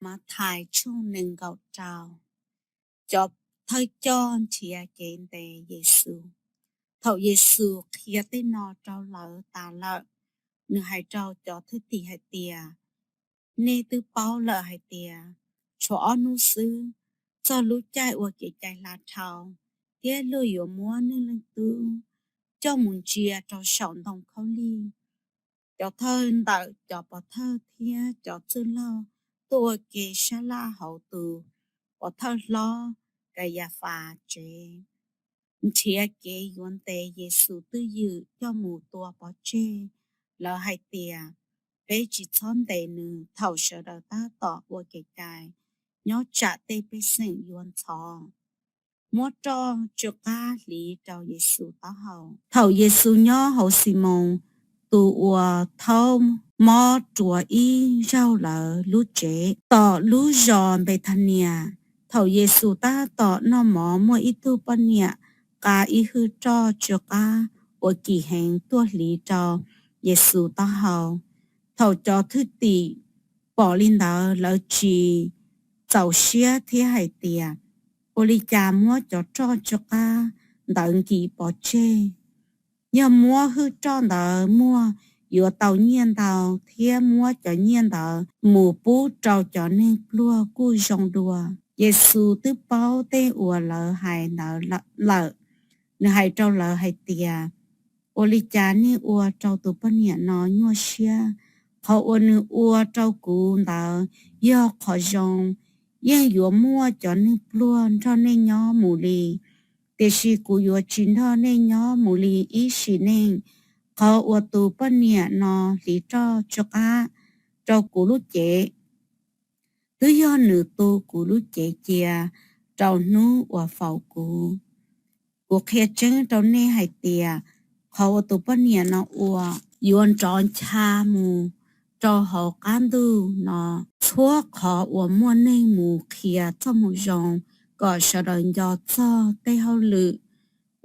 Mathais tshooj nees nkaum rau. Cov thawj coj nrhiav kev ntes Yexus. Thaum Yexus qhia tej no rau lawv tas lawm, nws hais rau cov thwj tim hais tias, Nej twb paub lawm hais tias, tshuav ob hnub xwb, txog lub caij ua kev cai Hla Dhau, thiab luag yuav muab Neeg Leej Tub coj mus ntsia rau saum ntoo khaub lig. Cov thawj ntawm cov pov thawj thiab cov txwj laug tuaj ua ke sab laj hauv tus pov thawj hlob Kayafas tsev, nrhiav kev yuav ntes Yexus twj ywm coj mus tua pov tseg. Lawv hais tias, Peb tsis txhob ntes nws thaum sawv daws tab tom ua kev cai, nyob tsam tej pej xeem yuav ntxhov. Muab roj tsw qab hliv rau Yexus taub hau. Thaum Yexus nyob hauv Ximoos tus uas thaub mob ruas ib zaug lawv lub tsev tom lub zos Npethanees, thaum Yexus tab tom noj mov, muaj ib tug poj niam qa ib hwj roj tsw qab uas kim heev tuaj hliv rau Yexus taub hau. Thaum cov thwj tim pom li ntawd, lawv tsis txaus siab thiab hais tias, Ua li cas muab cov roj tsw qab ntawd nkim pov tseg? Yog muab hwj roj ntawd muag, yuav tau nyiaj ntau, thiab muab cov nyiaj ntawd mus pub rau cov neeg pluag kuj zoo dua. Yexus twb paub tej uas lawv hais ntawd lawm, nws hais rau lawv hais tias, Ua li cas nej ua rau tus poj niam no nyuaj siab? Qhov uas nws ua rau kuv ntawd yog qhov zoo. Yeej yuav muaj cov neeg pluag nrog nej nyob mus li, tiam sis kuv yuav tsis nrog nej nyob mus li ib sim neej. Qhov uas tus poj niam no hliv roj tsw qab rau kuv lub cev, twb yog nws tu kuv lub cev cia rau hnub uas faus kuv. Kuv qhia tseeb rau nej hais tias, qhov uas tus poj niam no ua yuav nrov ncha mus rau hauv qab ntuj no txhua qhov uas muaj neeg mus qhia txoj moo zoo, kom sawv daws nco txog tej hauj lwm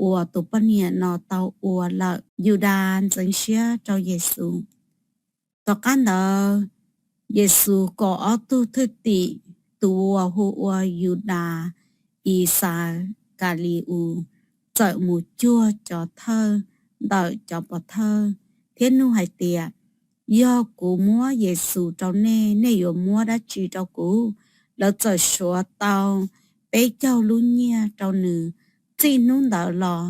uas tus poj niam no tau ua lawm. Yudas ntxeev siab rau Yexus. Tom qab ntawd, Yexus kom ob tug thwj tim, tus uas hu ua Yudas Ixakali-us, txawm mus cuag cov thawj ntawm cov pov thawj thiab nug hais tias, Yog kuv muab Yexus rau nej, nej yuav muab dab tsi rau kuv? Lawv txawm suav tau peb caug lub nyiaj rau nws. Txij hnub ntawd los,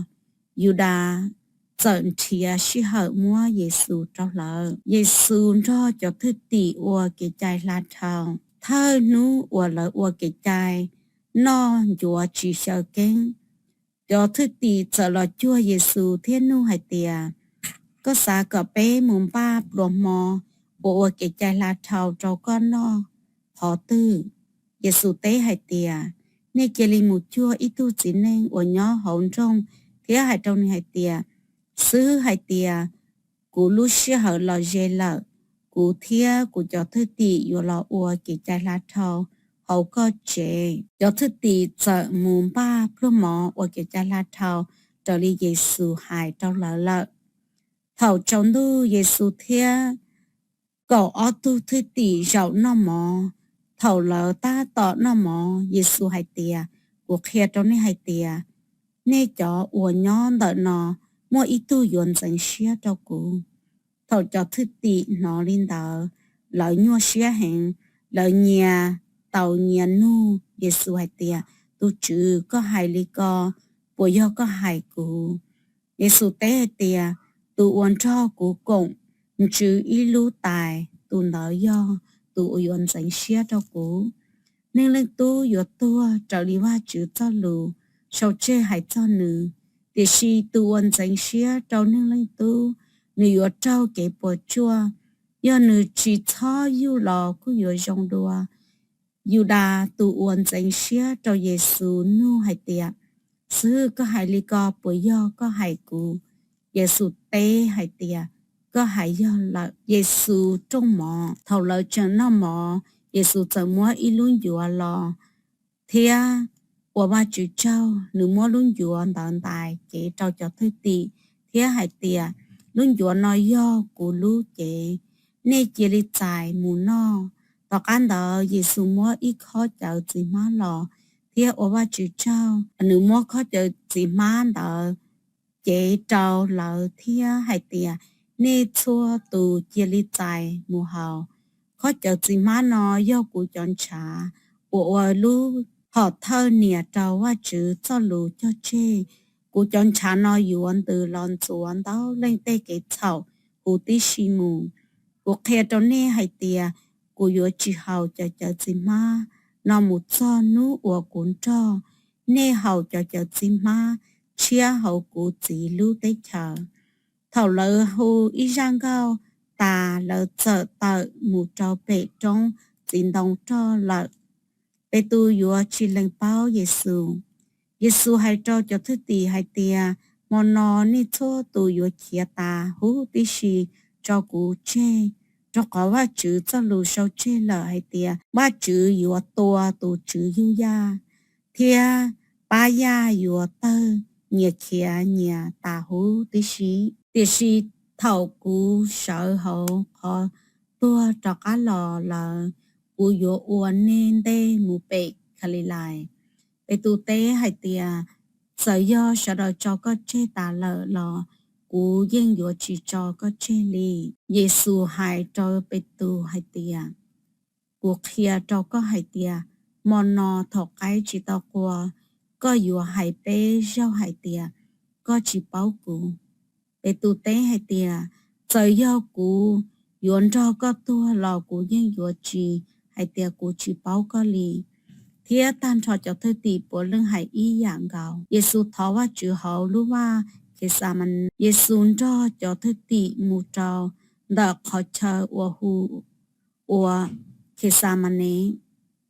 Yudas txawm nrhiav sij hawm muab Yexus rau lawv. Yexus nrog cov thwj tim ua kev cai Hla Dhau. Thawj hnub uas lawv ua kev cai, noj ncuav tsis xyaw keeb, cov thwj tim txawm los cuag Yexus thiab nug hais tias, Koj xav kom peb mus npaj pluas hmo uas ua kev cai Hla Dhau rau koj noj qhov twg? Yexus teb hais tias, Nej cia li mus cuag ib tug txiv neej uas nyob hauv nroog thiab hais rau nws hais tias, Xib hwb hais tias, kuv lub sij hawm los ze lawm, kuv thiab kuv cov thwj tim yuav los ua kev cai Hla Dhau hauv koj tsev. Cov thwj tim txawm mus npaj pluag mov ua kev cai Hla Dhau raws li Yexus hais rau lawv lawm. Thaum tsaus ntuj, Yexus thiab kaum ob tug thwj tim zaum noj mov. Thaum lawv tab tom noj mov, Yexus hais tias, Kuv qhia rau nej hais tias, nej cov uas nyob ntawm no, muaj ib tug yuav ntxeev siab rau kuv. Thaum cov thwj tim hnov li ntawd, lawv nyuaj siab heev, lawv nyias tau nyias nug Yexus hais tias, Tus Tswv, koj hais li ko, puas yog koj hais kuv? Yexus teb hais tias, Tus uas nrog kuv koom ntsws ib lub tais, tus ntawd yog tus uas yuav ntxeev siab rau kuv. Neeg Leej Tub yuav tuag raws li Vajtswv txoj lus sau tseg hais txog nws. Tiam sis tus uas ntxeev siab rau Neeg Leej Tub, nws yuav raug kev puas tsuaj, yog nws tsis txhob yuj los kuj yuav zoo dua. Yudas, tus uas ntxeev siab rau Yexus, nug hais tias, Xib hwb, koj hais li ko, puas yog koj hais kuv? Yexus teb hais tias, Koj hais yog lawm. Yexus rooj mov. Thaum lawv tseem noj mov, Yexus txawm muab ib lub ncuav los thiab ua Vajtswv tsaug. Nws muab lub ncuav ntawd ntais cev rau cov thwj tim thiab hais tias, Lub ncuav no yog kuv lub cev, nej cia li txais mus noj. Tom qab ntawd Yexus muab ib khob cawv txiv hmab los thiab ua Vajtswv tsaug. Nws muab khob cawv txiv hmab ntawd cev rau lawv thiab hais tias, Nej txhua tus cia li txais mus haus. Khob cawv txiv hmab no yog kuv cov ntshav uas ua lub hom thawj nias rau Vajtswv txoj lus cog tseg. Kuv cov ntshav no yuav ntws los ntxuav ntau leej tej kev txhaum huv tib si mus. Kuv qhia rau nej hais tias, kuv yuav tsis haus cov cawv txiv hmab no mus txog hnub uas kuv nrog nej haus cov cawv txiv hmab tshiab hauv kuv Txiv lub teb chaws. Thaum lawv hu ib zaj nkauj tas, lawv txawm tawm mus rau pem roob txiv ntoo roj lawm. Petus yuav tsis lees paub Yexus. Yexus hais rau cov thwj tim hais tias, Hmo no nej txhua tus yuav khiav tas huv tib si tso kuv tseg, rau qhov Vajtswv txoj lus sau tseg lawm hais tias, Vajtswv yuav tua tus tswv yug yaj, thiab pab yaj yuav tawg nyias khiav nyias tas huv tib si. Tiam sis thaum kuv sawv hauv qhov tuag rov qab los lawm, kuv yuav ua nej ntej mus pem Kalilais. Petus teb hais tias, Txawm yog sawv daws tso koj tseg tas lawm los kuv yeej yuav tsis tso koj tseg li. Yexus hais rau Petus hais tias, Kuv qhia rau koj hais tias, hmo no thaum qaib tsis tau qua, koj yuav hais peb zaug hais tias koj tsis paub kuv. Petus teb hais tias, Txawm yog kuv yuav nrog koj tuag los kuv yeej yuav tsis hais tias kuv tsis paub koj li. Thiab tag nrho cov thwj tim puav leej hais ib yam nkaus. Yexus thov Vajtswv hauv lub vaj Khexamanes. Yexus nrog cov thwj tim mus rau ntawm qhov chaw uas hu ua Khexamanes.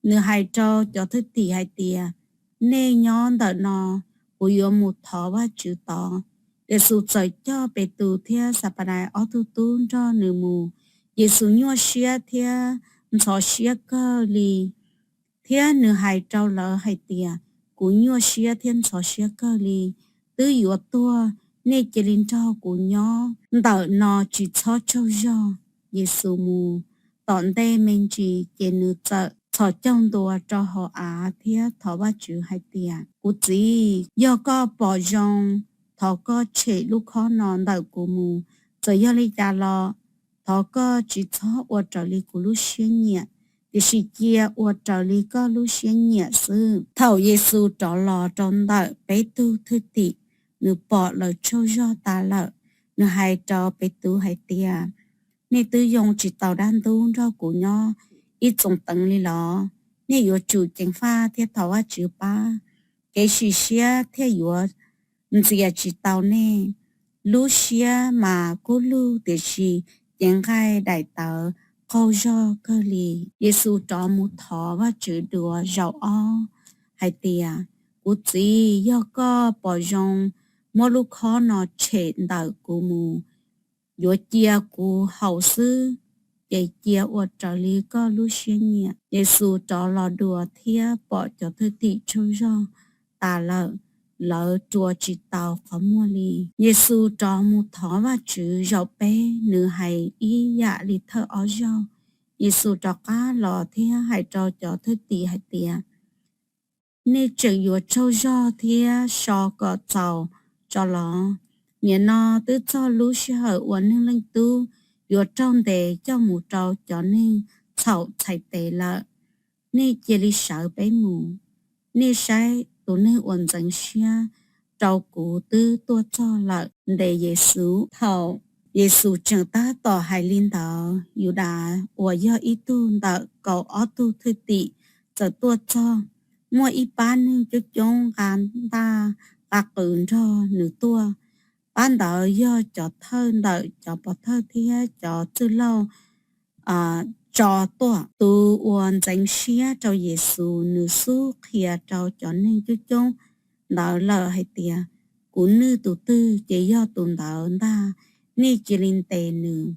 Nws hais rau cov thwj tim hais tias, Nej nyob ntawm no, kuv yuav mus thov Vajtswv tod. Yexus txawm coj Petus thiab Xapanais ob tug tub nrog nws mus. Yexus nyuaj siab thiab ntxhov siab kawg li, thiab nws hais rau lawv hais tias, Kuv nyuaj siab thiab ntxhov siab kawg li, twb yuav tuag, nej cia li nrog kuv nyob ntawm no tsis txhob tsaug zog. Yexus mus tom ntej me ntsis, ces nws txawm txhos caug ntua rau hauv av thiab thov Vajtswv hais tias, Kuv Txiv, yog koj pom zoo, thov koj tshem lub khob no ntawm kuv mus. Txawm yog li cas los thov koj tsis txhob ua raws li kuv lub siab nyiam, tiam sis cia ua raws li koj lub siab nyiam xwb. Thaum Yexus rov los rau ntawm peb tug thwj tim, nws pom lawv tsaug zog tas lawm, nws hais rau Petus hais tias, Nej twb yoo tsis tau dab ntub nrog kuv nyob ib txoos teev li los? Nej yuav tsum ceev faj thiab thov Vajtswv pab, kev sim siab thiaj yuav ntxias tsis tau nej. Lub siab mas kub lug, tiam sis cev nqaij daim tawv qaug zog kawg li. Yexus rov mus thov Vajtswv dua zaum ob hais tias, Kuv Txiv, yog koj pom zoo, muab lub khob no tshem ntawm kuv mus. Yuav cia kuv haus xwb, ces cia ua raws li koj lub siab nyiam. Yexus rov los dua thiab pom cov thwj tim tsaug zog tas lawm, lawv rua tsis tau qhov muag li. Yexus rov mus thov Vajtswv zaum peb, nws hais ib yam li thawj ob zaug. Yexus rov qab los thiab hais rau cov thwj tim hais tias, Nej tseem yuav tsaug zog thiab so kom txaus tso los? Nim no twb txog lub sij hawm uas Neeg Leej Tub yuav raug ntes coj mus rau cov neeg txhaum txhais tes lawm. Nej cia li sawv peb mus. Nej saib, tus neeg uas ntxeev siab rau kuv twb tuaj txog lawm. Ntes Yexus. Thaum Yexus tseem tab tom hais li ntawd, Yudas uas yog ib tug ntawm kaum ob tug thwj tim txawm tuaj txog. Muaj ib pab neeg coob coob nqa ntaj nqa qws nrog nws tuaj. Pab ntawd yog cov thawj ntawm cov pov thawj thiab cov txwj laug tso tuaj. Tus uas ntxeev siab rau Yexus, nws xub qhia rau cov neeg coob coob ntawd lawm hais tias, Kuv nwj tus twg, ces yog tus ntawd ntag. Nej cia li ntes nws.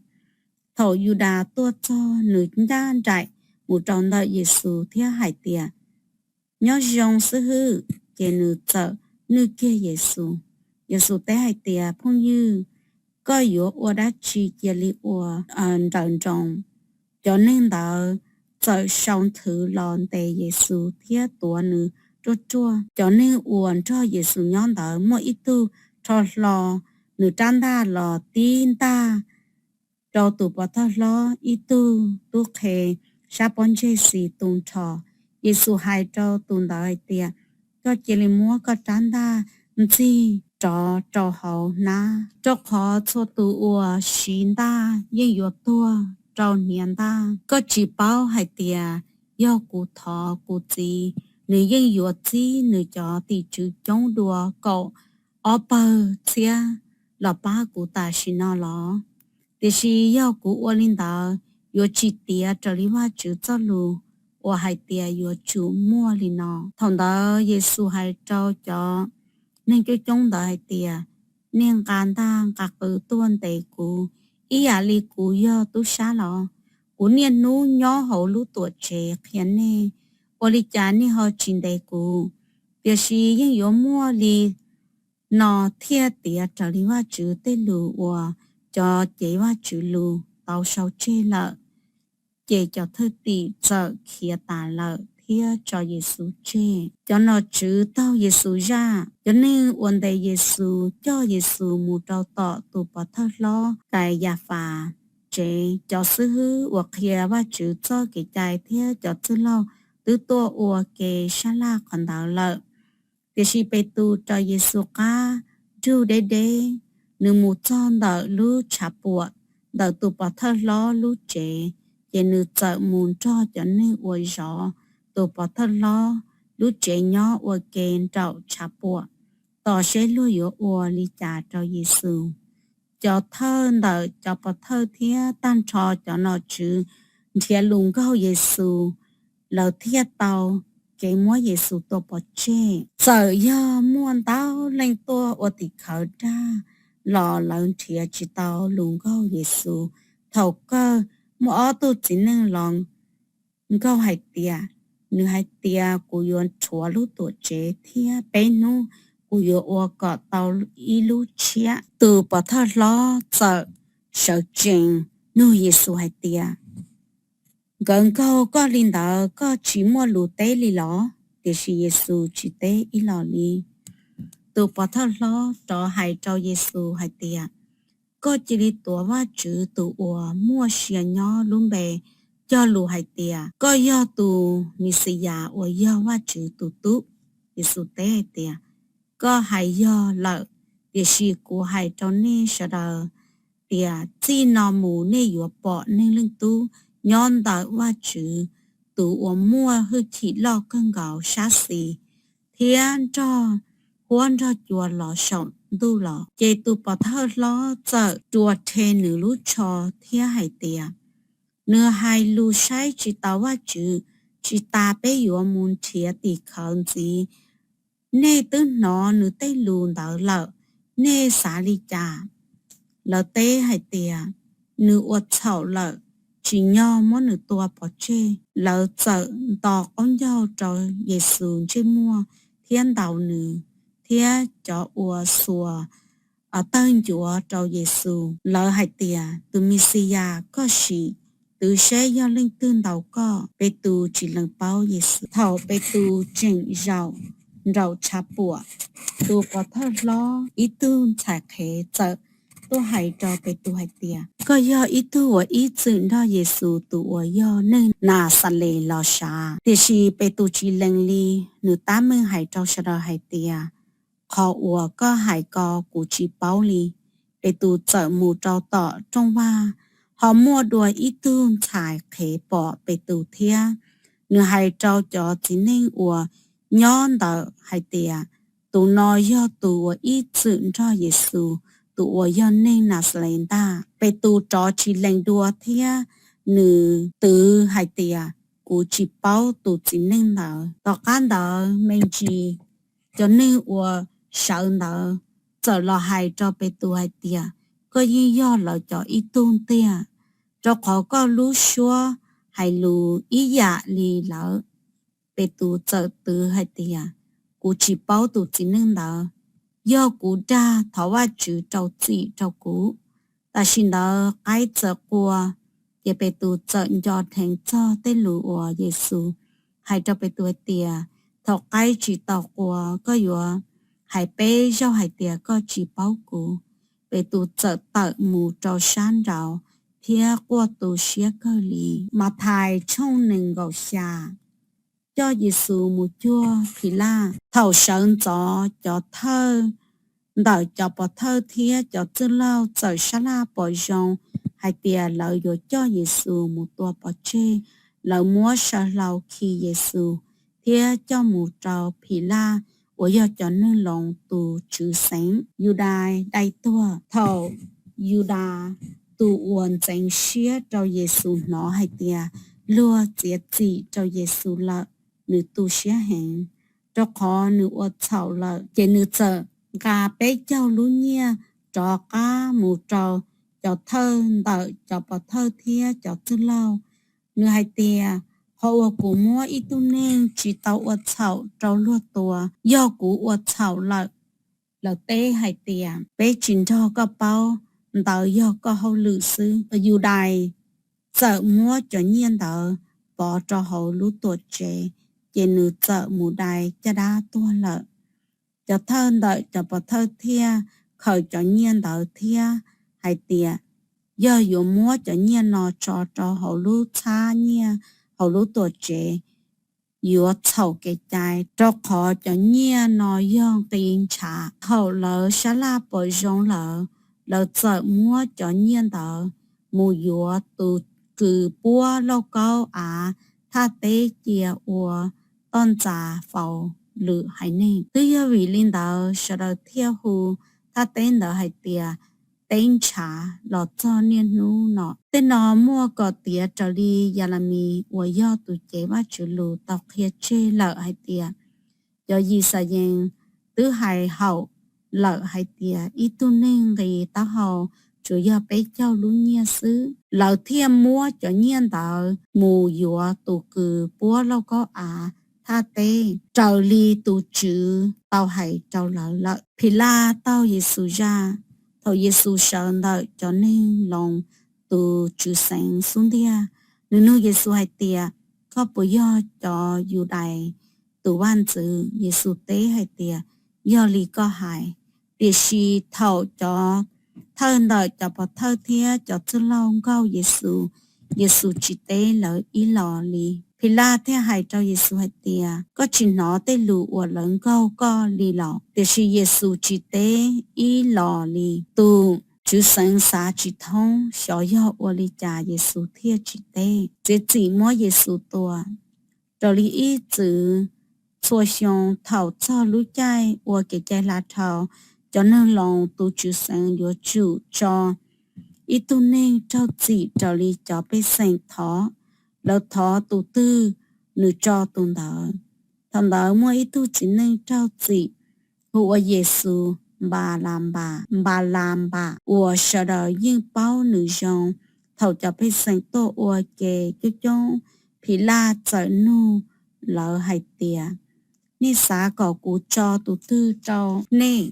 Thaum Yudas tuaj txog, nws ncaj nraim mus rau ntawm Yexus thiab hais tias, Nyob zoo xib hwb. Ces nws txawm nwj kiag Yexus. Yexus teb hais tias, Phooj ywg, koj yuav ua dab tsi cia li ua nrawm nroos. Cov neeg ntawd txawm sau nthwv los ntes Yexus thiab tuav nws ruaj ruaj. Cov neeg uas nrog Yexus nyob ntawd muaj ib tug rho hlo nws rab ntaj los tib ntaj rau tus pov thawj hlob ib tug tub qhe sab pob ntseg xis tu nrho. Yexus hais rau tus ntawd hais tias, Koj cia li muab koj rab ntaj ntxig rov rau hauv hnab, rau qhov txhua tus uas siv ntaj yeej yuav tuag rau hniav ntaj. Koj tsis paub hais tias yog kuv thov kuv Txiv, nws yeej yuav txib nws cov tim tswv coob dua kaum ob pawg txhiab los pab kuv tam sim no los? Tiam sis yog kuv ua li ntawd, yuav tsis tiav raws li Vajtswv txoj lus uas hais tias yuav tsum muaj li no. Thaum ntawd Yexus hais rau cov neeg coob coob ntawd hais tias, Nej nqa ntaj nqa qws tuaj ntes kuv ib yam li kuv yog tub sab los? Kuv niaj hnub nyob hauv lub Tuamtsev qhia nej, ua li cas nej ho tsis ntes kuv? Tiam sis yeej yuav muaj li no thiaj tiav raws li Vajtswv tej lus uas cov cev Vajtswv lus tau sau tseg lawm. Ces cov thwj tim txawm khiav tas lawm thiab tso Yexus tseg. Cov nom tswv taug Yexus zaj. Cov neeg uas ntes Yexus coj Yexus mus rau tom tus pov thawj hlob Kaiyafas tsev. Cov xib hwb uas qhia Vajtswv txoj kev cai thiab cov txwj laug twb tuaj ua ke sab laj qhov ntawd lawm. Tiam sis Petus raws Yexus qab nrug deb deb, nws mus txog ntawm lub tshav puam ntawm tus pov thawj hlob lub tsev, ces nws txawm mus nrog cov neeg uas zov tus pov thawj hlob lub tsev nyob ua ke nraum tshav puam, tos seb luag yuav ua li cas rau Yexus. Cov thawj ntawm cov pov thawj thiab tag nrho cov nom tswv nrhiav lus nkaug Yexus, lawv thiaj tau kev muab Yexus tua pov tseg. Txawm yog muaj ntau leej tuaj ua tim khawv dag los lawv nrhiav tsis tau lus nkaug Yexus. Thaum kawg muaj ob tug txiv neej los nkaug hais tias, nws hais tias, Kuv yuav rhuav lub Tuamtsev thiab peb hnub kuv yuav ua kom tau ib lub tshiab. Tus pov thawj hlob txawm sawv tsees nug Yexus hais tias, Nkawd nkaug koj li ntawd koj tsis muaj lus teb li los? Tiam sis Yexus tsis teb ib los li. Tus pov thawj hlob rov hais rau Yexus hais tias, Koj cia li tuav Vajtswv tus uas muaj sia nyob lub npe cog lus hais tias, koj yog tus Mixiyas uas yog Vajtswv tus Tub. Yexus teb hais tias, Koj hais yog lawm. Tiam sis kuv hais rau nej sawv daws tias, txij no mus nej yuav pom Neeg Leej Tub nyob ntawm Vajtswv, tus uas muaj hwj chim loj kawg nkaus sab xis, thiab nrog huab nrog cua los saum ntuj los. Ces tus pov thawj hlob txawm rua rhe nws lub tsho thiab hais tias, Nws hais lus saib tsis taus Vajtswv. Tsis tas peb yuav mus nrhiav tim khawv ntxiv. Nej twb hnov nws tej lus ntawd lawm, nej xav li cas? Lawv teb hais tias, Nws ua txhaum lawm, tsim nyog muab nws tua pov tseg. Lawv txawm nto qaub ncaug rau Yexus ntsej muag thiab ntaus nws. Thiab cov uas xuas tawg ncuav rau Yexus, lawv hais tias, Tus Mixiyas, koj sim twv seb yog leej twg ntaus koj. Petus tsis lees paub Yexus. Thaum Petus tseem zaum nraum tshav puam, tus pov thawj hlob ib tug ntxhais qhev txawm tuaj hais rau Petus hais tias, Koj yog ib tug uas ib txwm nrog Yexus tus uas yog neeg Naxales los sav. Tiam sis Petus tsis lees li, nws tab meeg hais rau sawv daws hais tias, Qhov uas koj hais ko kuv tsis paub li. Petus txawm mus rau tom rooj vag, ho muaj dua ib tug ntxhais qhev pom Petus thiab. Nws hais rau cov txiv neej uas nyob ntawd hais tias, Tus no yog tus uas ib txwm nrog Yexus tus uas yog neeg Naxales ntag. Petus rov tsis lees dua thiab nws twv hais tias, Kuv tsis paub tus txiv neej ntawd. Tom qab ntawd me ntsis, cov neeg uas sawv ntawd txawm los hais rau Petus hais tias, Koj yeej yog lawv cov ib tug tiag, rau qhov koj lub suab hais lus ib yam li lawv. Petus txawm twv hais tias, Kuv tsis paub tus txiv neej ntawd. Yog kuv dag, thov Vajtswv rau txim rau kuv. Tam sim ntawd qaib txawm qua Ces Petus txawm nco dheev txog tej lus uas Yexus hais rau Petus hais tias, Thaum qaib tsis tau qua, koj yuav hais peb zaug hais tias koj tsis paub kuv. Petus txawm tawm mus rau sab nraud thiab quaj tu siab kawg li. Mathais tshooj nees nkaum xya. Coj Yexus mus cuag Philaj. Thaum sawv ntxov cov thawj ntawm cov pov thawj thiab cov txwj laug txawm sab laj pom zoo hais tias lawv yuav coj Yexus mus tua pov tseg, lawv muab saw hlau khi Yexus thiab coj mus rau Philaj uas yog cov neeg Loos tus tswv xeev Yudais dai tuag. Thaum Yudas tus uas ntxeev siab rau Yexus hnov hais tias luag txiav txim rau Yexus lawm, nws tu siab heev, rau qhov nws ua txhaum lawm. Ces nws txawm nqa peb caug lub nyiaj rov qab mus rau cov thawj ntawm cov pov thawj thiab cov txwj laug. Nws hais tias, Qhov uas kuv muab ib tug neeg tsis tau ua txhaum rau luag tua, yog kuv ua txhaum lawm. Lawv teb hais tias, Peb tsis nrog koj paub, ntawd yog koj hauj lwm xwb. Yudais txawm muab cov nyiaj ntawd pov rau hauv lub tuam tsev, ces nws txawm mus dai caj dab tuag lawm. Cov thawj ntawm cov pov thawj thiaj khaws cov nyiaj ntawd thiab hais tias, Yog yuav muab cov nyiaj no tso rau hauv lub txhab nyiaj hauv lub tuam tsev, yuav txhaum kev cai, rau qhov cov nyiaj no yog nqi ntshav. Thaum lawv sab laj pom zoo lawm, lawv txawm muab cov nyiaj ntawd mus yuav tus kws puab lauj kaub av thaj teb cia ua toj ntxas faus lwm haiv neeg. Twb yog vim li ntawd sawv daws thiaj hu thaj teb ntawd hais tias Teb Ntshav los txog niaj hnub no. Tej no muaj kom tiav raws li Yelemis uas yog tus cev Vajtswv lus tau qhia tseg lawm hais tias, Cov Yixalayees twb hais haum lawm hais tias ib tug neeg nqis taub hau tsuas yog peb caug lub nyiaj xwb. Lawv thiaj muab cov nyiaj ntawd mus yuav tus kws puab lauj kaub av thaj teb, raws li tus Tswv tau hais rau lawv lawm. Philaj taug Yexus zaj. Thaum Yexus sawv ntawm cov neeg Loos tus tswv xeev xub ntiag, nws nug Yexus hais tias, Koj puas yog cov Yudais tus Vaj ntxwv? Yexus teb hais tias, Yog li koj hais. Tiam sis thaum cov thawj ntawm cov pov thawj thiab cov txwj laug nkaug Yexus, Yexus tsis teb lawv ib los li. Philaj thiaj hais rau Yexus hais tias, Koj tsis hnov tej lus uas lawv nkaug koj li los? Tiam sis Yexus tsis teb ib los li. Tus tswv xeev xav tsis thoob xyov yog ua li cas Yexus thiaj tsis teb. Txiav txim muab Yexus tua. Raws li ib txwm txhua xyoo thaum txog lub caij ua kev cai hla dhau, cov neeg Loos tus tswv xeev yuav tsum tso ib tug neeg raug txim raws li cov pej xeem thov. Lawv thov tus twg, nws tso tus ntawd. Thaum ntawd muaj ib tug txiv neej raug txim hu ua Yexus Npalanpas, Npalanpas uas sawv daws yeej paub nws zoo. Thaum cov pej xeem tuaj ua ke coob coob, Philaj txawm nug lawv hais tias, Nej xav kom kuv tso tus twg rau nej?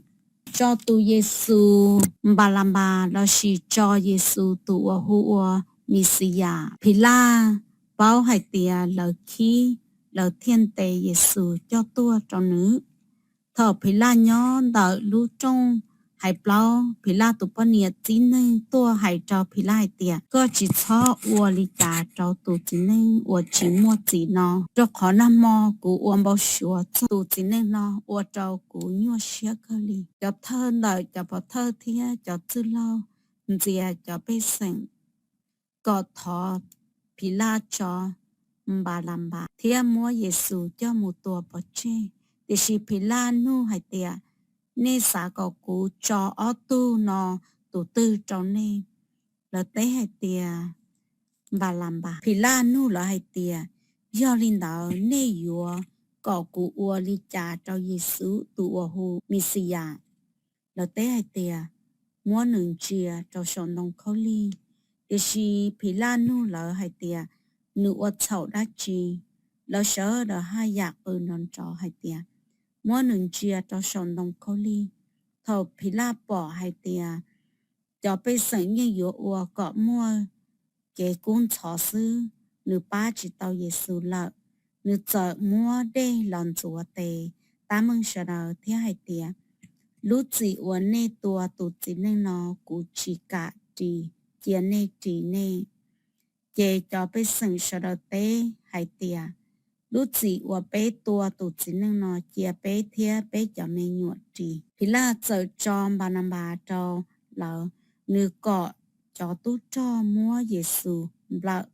Tso tus Yexus Npalanpas lossis tso Yexus tus uas hu ua Mixiyas? Philaj paub hais tias lawv khib, lawv thiaj ntes Yexus coj tuaj rau nws. Thaum Philaj nyob ntawm lub rooj hais plaub, Philaj tus poj niam txib neeg tuaj hais rau Philaj hais tias, Koj tsis txhob ua li cas rau tus txiv neej uas tsis muaj txim no, rau qhov nag hmo kuv ua npau suav txog tus txiv neej no ua rau kuv nyuaj siab kawg li. Cov thawj ntawm cov pov thawj thiab cov txwj laug ntxias cov pej xeem kom thov Philaj tso Npalanpas thiab muab Yexus coj mus tua pov tseg. Tiam sis Philaj nug hais tias, Nej xav kom kuv tso ob tug no tus twg rau nej? Lawv teb hais tias, Npalanpas. Philaj nug lawv hais tias, Yog li ntawd nej yuav kom kuv ua li cas rau Yexus tus uas hu Mixiyas? Lawv teb hais tias, Muab nws ntsia rau saum ntoo khaub lig. Tiam sis Philaj nug lawv hais tias, Nws ua txhaum dab tsi? Lawv sawv daws haj yam qw nrov nrov hais tias, Muab nws ntsia rau saum ntoo khaub lig. Thaum Philaj pom hais tias cov pej xeem yeej yuav ua kom muaj kev kub ntxhov xwb, nws pab tsis tau Yexus lawm. Nws txawm muab dej los ntxuav tes tab meeg sawv daws thiab hais tias, Lub txim uas nej tua tus txiv neej no, kuv tsis kam ris, cia nej ris nej. Ces cov pej xeem sawv daws teb hais tias, Lub txim uas peb tua tus txiv neej no, cia peb thiab peb cov me nyuam ris. Philaj txawm tso Npananpas rau lawv, nws kom cov tub rog muab Yexus nplawm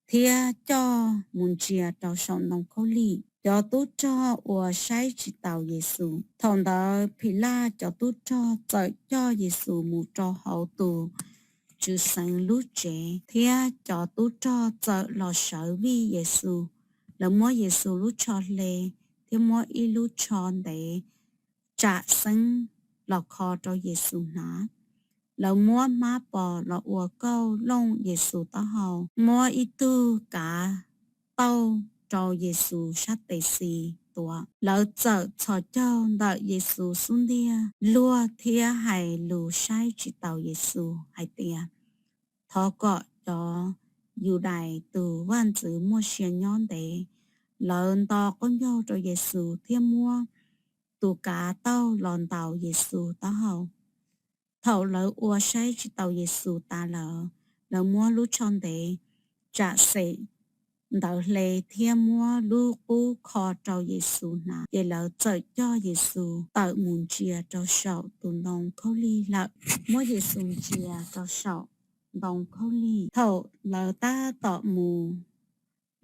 thiab coj mus ntsia rau saum ntoo khaub lig. Cov tub rog uas saib tsis taus Yexus. Thaum ntawd Philaj cov tub rog txawm coj Yexus mus rau hauv tus tswv xeev lub tsev, thiab cov tub rog txawm los sawv vij Yexus. Lawv muab Yexus lub tsho hle thiab muab ib lub tsho ntev tsam xeeb los kho rau Yexus hnav. Lawv muab hmab pos los ua kauj looj Yexus taub hau, muab ib tug kav tauj rau Yexus sab tes xis tuav. Lawv txawm txhos caug ntawm Yexus xub ntiag luag thiab hais lus saib tsis taus Yexus hais tias, Thov kom cov Yudais tus vaj ntxwv muaj sia nyob ntev. Lawv nto qaub ncaug rau Yexus thiab muab tus kav tauj los ntaus Yexus taub hau. Thaum lawv ua saib tsis taus Yexus tas lawm, lawv muab lub tsho ntev tsam xem ntawd hle thiab muab lub qub kho rau Yexus hnav. Ces lawv txawm coj Yexus tawm mus ntsia rau saum tus ntoo khaub lig lawm. Muab Yexus ntsia rau saum ntoo khaub lig. Thaum lawv tab tom mus,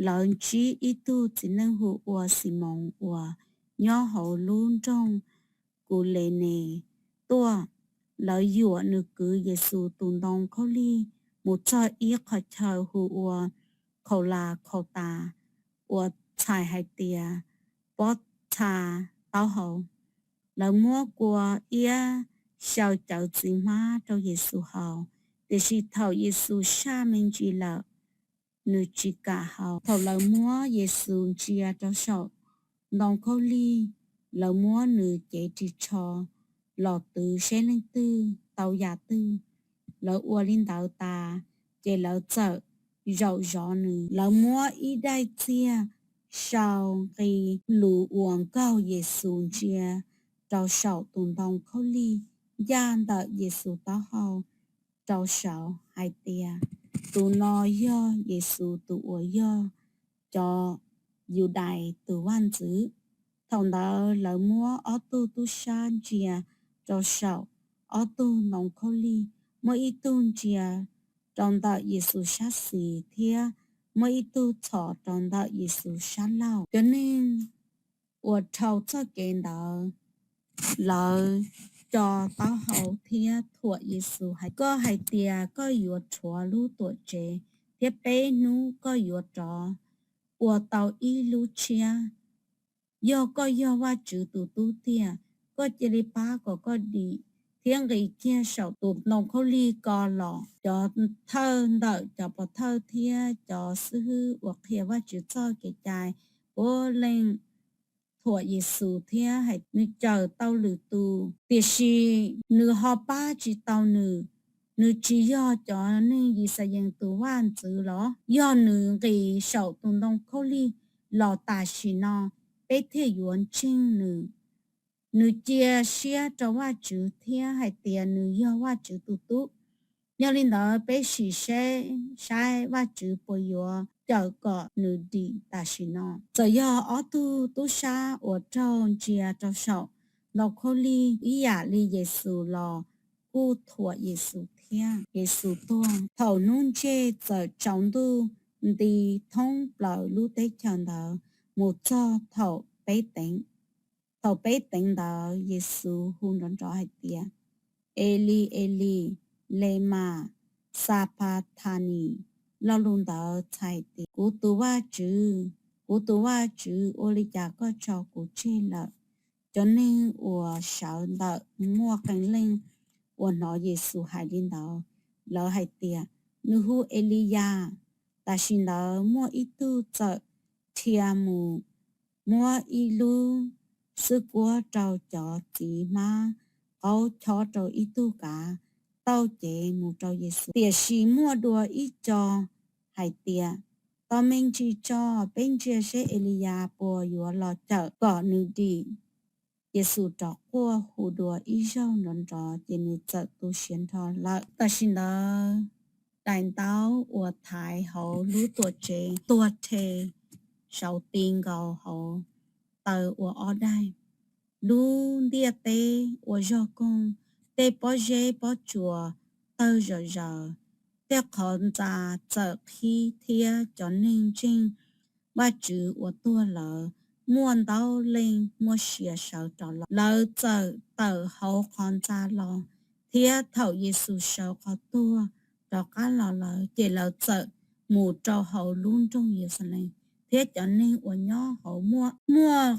lawv ntsib ib tug txiv neej hu ua Ximoos uas nyob hauv lub nroog Kulenes tuaj. Lawv yuam nws kwv Yexus tus ntoo khaub lig mus txog ib qhov chaw hu ua Khaus Las Khautas, uas txhais hais tias Pob txha taub hau. Lawv muab kua iab xyaw cawv txiv hmab rau Yexus haus, tiam sis thaum Yexus saj me ntsis lawm, nws tsis kam haus. Thaum lawv muab Yexus ntsia rau saum ntoo khaub lig, lawv muab nws cev ris tsho los twv seb leej twg tau yam twg. Lawv ua li ntawd tas, ces lawv txawm zaum zov nws. Lawv muab ib daim txiag sau nqi lus uas nkaug Yexus ntsia rau saum tus ntoo khaub lig ncaj ntawm Yexus taub hau rau saud hais tias, Tus no yog Yexus tus uas yog cov Yudais tus vaj ntxwv. Thaum ntawd lawv muab ob tug tub sab ntsia rau saum ob tug ntoo khaub lig, muab ib tug ntsia rau ntawm Yexus sab xis thiab muab ib tug txhos rau ntawm Yexus sab laug. Cov neeg uas dhau txoj kev ntawd, lawv co taub hau thiab thuam Yexus hais, Koj hais tias koj yuav rhuav lub tuam tsev, thiab peb hnub koj yuav rov ua tau ib lub tshiab. Yog koj yog Vajtswv tus Tub tiag, koj cia li pab kom koj dim thiab nqis kiag saum tus ntoo khaub lig ko los. Cov thawj ntawm cov pov thawj thiab cov xib hwb uas qhia Vajtswv txoj kev cai puav leej thuam Yexus thiab hais tias, Nws cawm tau lwm tus, tiam sis nws ho pab tsis tau nws. Nws tsis yog cov neeg Yixalayees tus vaj ntxwv los? Yog nws nqis saum tus ntoo khaub lig los tam sim no, peb thiaj yuav ntseeg nws. Nws cia siab rau Vajtswv thiab hais tias nws yog Vajtswv tus Tub. Yog li ntawd, peb sim seb saib Vajtswv puas yuav cawm kom nws dim tam sim no. Txawm yog ob tug tub sab uas raug ntsia rau saum ntoo khaub lig ib yam li Yexus los kuj thuam Yexus thiab. Yexus tuag. Thaum hnub ntseg txawm tsaus ntuj nti thoob plaws lub teb chaws ntawd mus txog thaum peb teev. Thaum peb teev ntawd, Yexus hu nrov nrov hais tias, Elis, Elis, lemas xaphakthani? Lo lus ntawd txhais hais tias, Kuv tus Vajtswv, kuv tus Vajtswv, ua li cas koj tso kuv tseg lawm? Cov neeg uas sawv ntawm muaj qee leej uas hnov Yexus hais li ntawd, lawv hais tias, Nws hu Eliyas. Tam sim ntawd muaj ib tug txawm dhia mus, muab ib lub xwb kuab rau cov txiv hmab qaub chob rau ib tug kav, taug cev mus rau Yexus. Tiam sis muaj dua ib co hais tias, Tos me ntsis tso, peb ntsia seb Eliyas puas yuav los cawm kom nws dim. Yexus rov quaj hu dua ib zaug nrov nrov, ces nws txawm tu siav nrho lawm. Tam sim ntawd daim ntaub uas thaiv hauv lub Tuam Tsev tuag rhe saud ti nkaus hauv taw ua ob daig. Lub ntiaj teb ua zog koog, tej pob zeb pob tsuas tawg zom zaws, tej qhov ntxa txawm qhib thiab cov neeg ntseeg Vajtswv uas tuag lawm muaj ntau leej muaj sia sawv rov los. Lawv txawm tawm hauv qhov ntxa los, thiab thaum Yexus sawv qhov tuag rov qab los lawm, ces lawv txawm mus rau hauv lub nroog Yeluxalees, thiab cov neeg uas nyob hauv muaj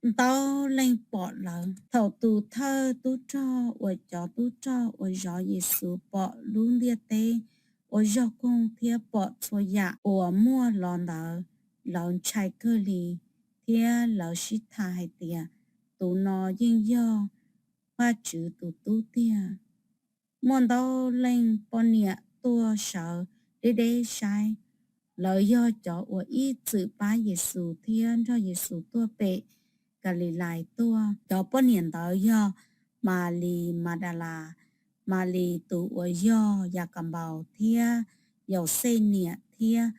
ntau leej pom lawv. Thaum tus thawj tub rog uas cov tub rog uas zov Yexus pom lub ntiaj teb ua zog koog thiab pom txhua yam uas muaj los ntawd, lawv ntshai kawg li, thiab lawv sib tham hais tias, Tus no yeej yog Vajtswv tus Tub tiag. Muaj ntau leej poj niam tuaj sawv deb deb saib. Lawv yog cov uas ib txwm pab Yexus thiab nrog Yexus tuaj pem Kalilais tuaj. Cov poj niam ntawd yog Malis Madalas, Malis tus uas yog Yakanpaus thiab Yauxej niam, thiab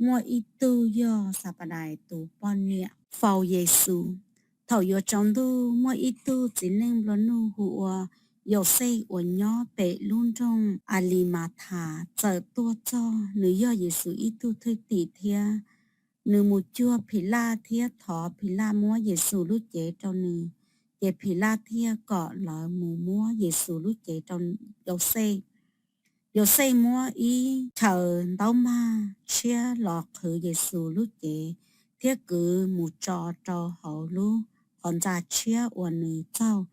muaj ib tug yog Xapadais tus poj niam faus Yexus. Thaum yuav tsaus ntuj, muaj ib tug txiv neej nplua nuj hu ua Yauxej uas nyob pem lub nroog Alimathas txawm tuaj txog. Nws yog Yexus ib tug thwj tim thiab. Nws mus cuag Philaj thiab thov Philaj muab Yexus lub cev rau nws, ces Philaj thiaj kom lawv mus muab Yexus lub cev rau Yauxej. Yauxej muab ib chaws ntaub mag tshiab los qhwv Yexus lub cev thiab kwv mus tso rau hauv lub qhov ntxa tshiab uas nws txaug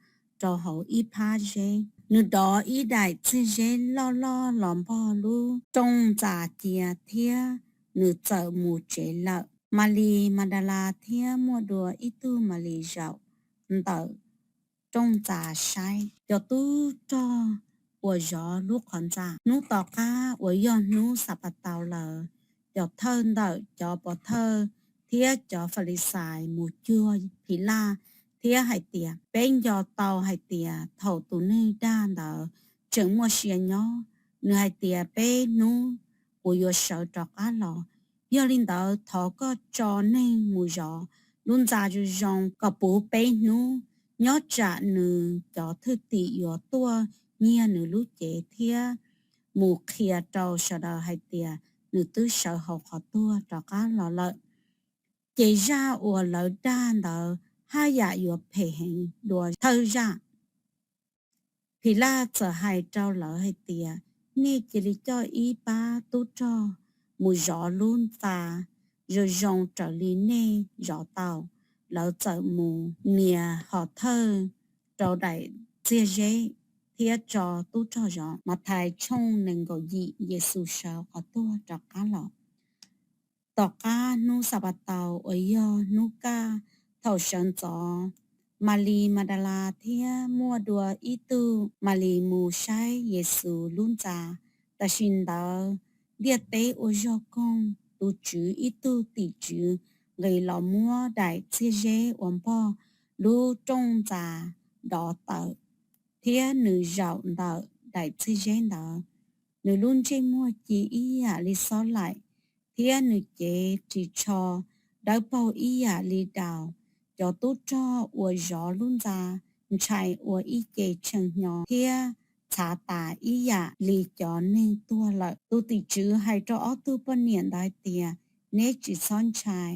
rau hauv ib phab zeb. Nws dov ib daim txiag zeb loj loj los npog lub rooj ntxa cia thiab nws txawm mus tsev lawm. Malis Madalas thiab muaj dua ib tug Malis zaum ntawm rooj ntxa saib. Cov tub rog uas zov lub qhov ntxa. Hnub tom qab uas yog hnub Xanpataus lawm, cov thawj ntawm cov pov thawj thiab cov Falixais mus cuag Philaj thiab hais tias, Peb nco tau hais tias thaum tus neeg dag ntawd tseem muaj sia nyob, nws hais tias, 'Peb hnub kuv yuav sawv rov qab los. Yog li ntawd, thov koj tso neeg mus zov lub ntxa zoo zoo kom puv peb hnub, nyob tsam nws cov thwj tim yuav tuaj nyiag nws lub cev thiab mus qhia rau sawv daws hais tias nws twb sawv hauv qhov tuag rov qab los lawm. Ces zaj uas lawv dag ntawd haj yam yuav phem heev dua thawj zaj. Philaj txawm hais rau lawv hais tias, Nej cia li coj ib pab tub rog mus zov lub ntxa zoo zoo raws li nej zov tau. Lawv txawm mus nias hom thawj rau daim txiag zeb thiab tso tub rog zov. Mathais tshooj nees nkaum yim. Yexus sawv qhov tuag rov qab los. Tom qab hnub Xanpataus uas yog hnub kaj, thaum sawv ntxov, Malis Madalas thiab muaj dua ib tug Malis mus saib Yexus lub ntxa. Tam sim ntawd ntiaj teb ua zog koog, tus Tswv ib tug tim tswv nqis los muab daim txiag zeb uas npog lub rooj ntxa dov tawm, thiab nws zaum ntawm daim txiag zeb ntawd. Nws lub ntsej muag ci ib yam li xob laim, thiab nws cev ris tsho dawb paug ib yam li daus. Cov tub rog uas zov lub ntxa ntshai ua ib ce tshee hnyo thiab txhav tas ib yam li cov neeg tuag lawm. Tus tim tswv hais rau ob tug poj niam ntawd hais tias, Neb tsis txhob ntshai.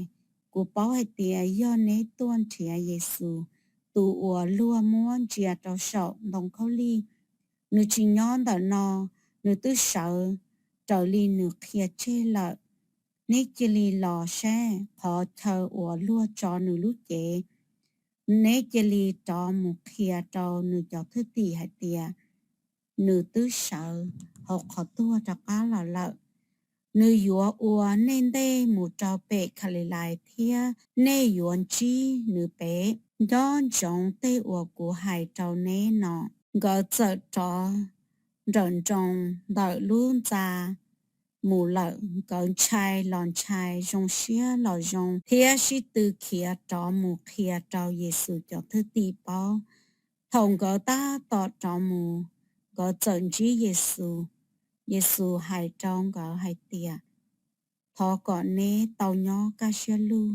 Kuv paub hais tias yog neb tuaj nrhiav Yexus, tus uas luag muab ntsia rau saum ntoo khaub lig. Nws tsis nyob ntawm no, nws twb sawv raws li nws qhia tseg lawm. Neb cia li los saib qhov chaw uas luag tso nws lub cev. Neb cia li rov mus qhia rau nws cov thwj tim hais tias, Nws twb sawv hauv qhov tuag rov qab los lawm. Nws yuav ua nej ntej mus rau pem Kalilais, thiab nej yuav ntsib nws pem. Nco ntsoov tej uas kuv hais rau neb no. Nkawd txawm rov nrawm nroos ntawm lub ntxa mus lawm. Nkawd ntshai los ntshai, zoo siab los zoo, thiab sib tw khiav rov mus qhia rau Yexus cov thwj tim paub. Thaum nkawd tab tom rov mus, nkawd txawm ntsib Yexus. Yexus hais rau nkawd hais tias, Thov kom neb tau nyob kaj siab lug.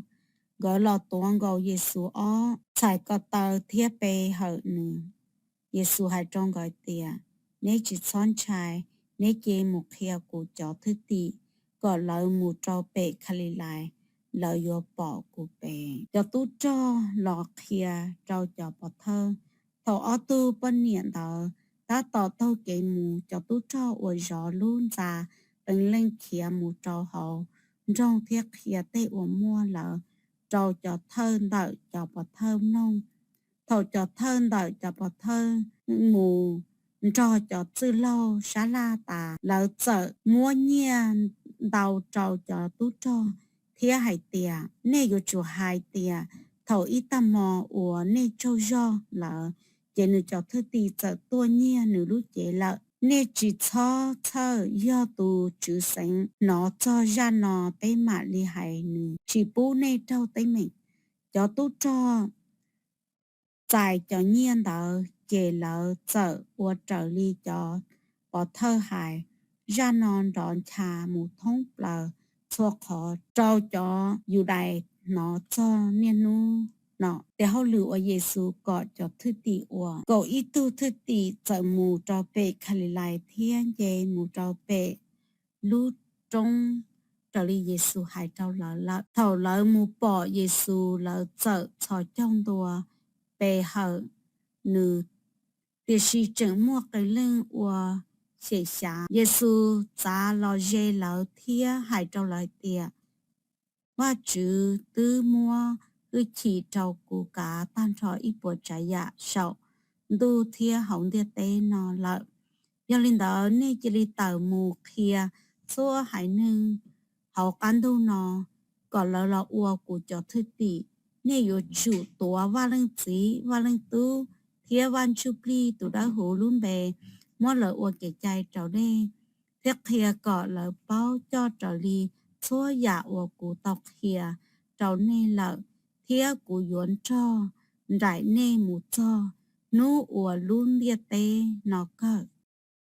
Nkawd los tuav nkaus Yexus ob txhais ko taw thiab pe hawm nws. Yexus hais rau nkawd tias, Neb tsis txhob ntshai, neb cia li mus qhia kuv cov thwj tim kom lawv mus rau pem Khalilais, lawv yuav pom kuv pem. Cov tub rog los qhia rau cov pov thawj. Thaum ob tug poj niam ntawd tab tom taug kev mus, cov tub rog uas zov lub ntxa qee leej khiav mus rau hauv nroog thiab qhia tej uas muaj lawm rau cov thawj ntawm cov pov thawj mloog. Thaum cov thawj ntawm cov pov thawj mus nrog cov txwj laug sab laj tas, lawv txawm muab nyiaj ntau rau cov tub rog thiab hais tias, Nej yuav tsum hais tias, thaum ib tag hmo uas nej tsaug zog lawm, ces nws cov thwj tim txawm tuaj nyiag nws lub cev lawm. Nej tsis txhob txhawj, yog tus tswv xeev hnov txog zaj no, peb mam li hais nws, tsis pub nej raug teeb meem. Cov tub rog txais cov nyiaj ntawd, ces lawv txawm ua raws li cov pov thawj hais. Zaj no nrov ncha mus thoob plaws txhua qhov rau cov Yudais hnov txog niaj hnub no. Tias hauj lwm uas Yexus kom cov thwj tim ua. Kaum ib tug thwj tim txawm mus rau pem Khalilais thiab nce mus rau pem lub roob raws li Yexus hais rau lawv lawm. Thaum lawv mus pom Yexus, lawv txawm txhos caug ntua pe hawm nws. Tiam sis tseem muaj qee leej ua xyem xyav. Yexus txav los ze lawv thiab hais rau lawv tias, Vajtswv twb muab hwj chim rau kuv kav tag nrho ib puas tsav yam saum ntuj thiab hauv ntiaj teb no lawm. Yog li ntawd, nej cia li tawm mus qhia txhua haiv neeg hauv qab ntuj no kom lawv los ua kuv cov thwj tim. Nej yuav tsum tuav Vaj Leej Txiv, Vaj Leej Tub thiab Vaj Ntsuj Plig tus Dawb Huv lub npe, muab lawv ua kev cai rau nej, thiab qhia kom lawv paub coj raws li txhua yam uas kuv tau qhia rau nej lawm. Thiab kuv yuav nrog nraim nej mus txog hnub uas lub ntiaj teb no kawg.